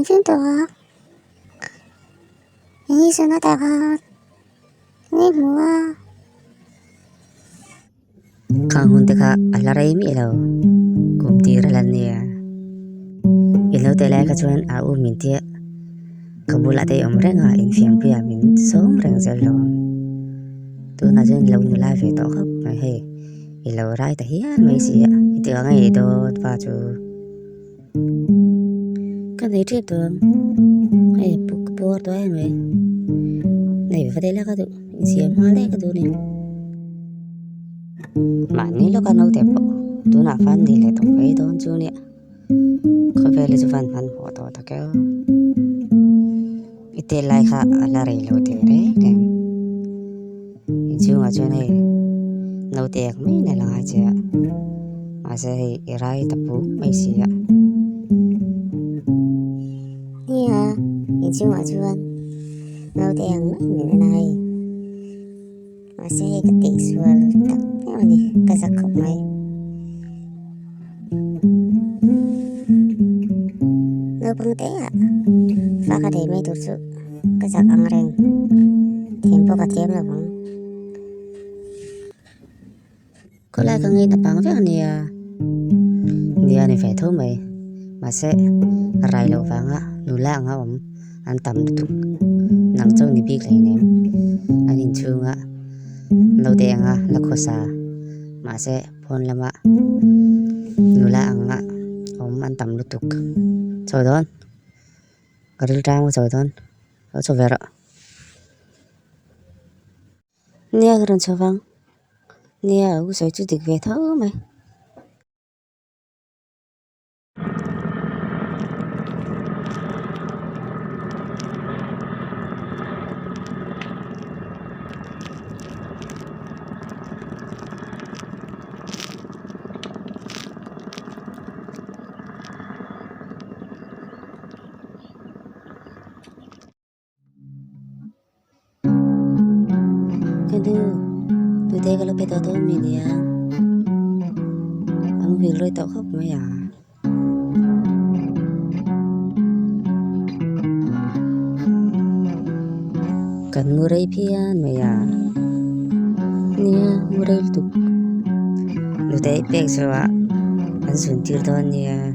Engtin tawh a? Eng i sawn atah khan eng i hmu a? Khang hun te kha a la rei miah lo, kum tir a la nia. I lo teh lai kha chuan a u min tia ka bulah te i awm reng a, infiampuia min sawm reng zel lo ang. Tunah chuan i lo nula ve tawh khawp mai hei, i lo rai ta hial mai si a, i tih ang ngei dawt pa chu. Ka nei tep tawh ang, hei puk puar tawh em mai, nei va deuh la ka duh, insiam nghal daih ka duh a ni. Mahni lawka naute pawh tunah fan nei leh tawh mai dawn chu nia, khawvel hi chu fan hmanhmawh tawh tak e aw. I tel lai kha a la rei lo teh reng em? Inchhungah chuan hei naute ak mai in a la ngai che a, mahse hei i rai ta pum mai si a. Nia, inchhungah chuan naute ang mai in en a hei, mahse hei ka tihsual tak em a ni, ka zak khawp mai. Naupang te ah fa ka nei mai tur chu ka chak ang reng thiam pawh ka thiam lo ang. Khawlai ka ngei ta pang vek a nia. Nia ni ve tho mai. Mahse rai loh vanga nula anga awm an tam lutuk. Nang chauh ni bik hleinem an inchhunga naute anga la khawsa. Mahse. Pawn lama nula anga awm an tam lutuk. Chaw dawn. Ka ril tang a chaw dawn. Lo chaw ve rawh. Nia ka rawn chho vang. Nia u sawi chu dik ve tho mai. Ka nu, tute ka lo pe tawh dawn mi nia? A muhil rawi tawh khawp mai a. Kan mu rei phian mai a. Nia, mu rei lutuk. Nute i pek zawhah an zun tir dawn nia.